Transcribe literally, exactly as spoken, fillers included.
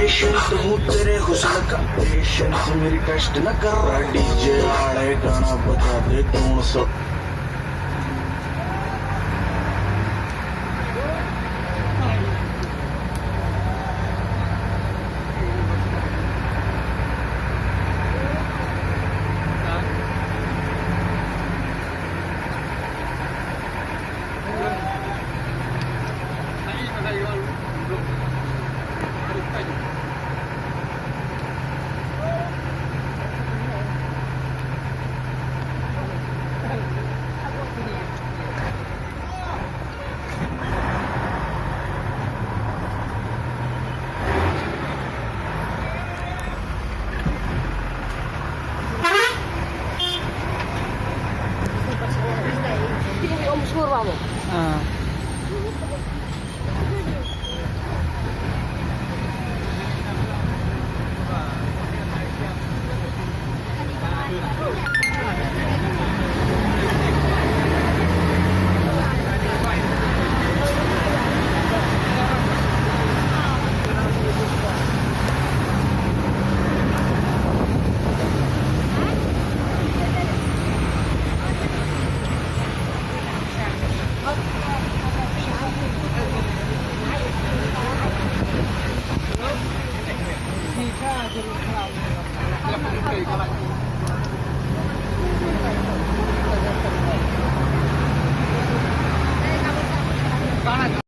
Patient हूँ तेरे हुस्न का, patient से मेरी test न कर। डीजे वाले गाना बजा दे, कौन सा?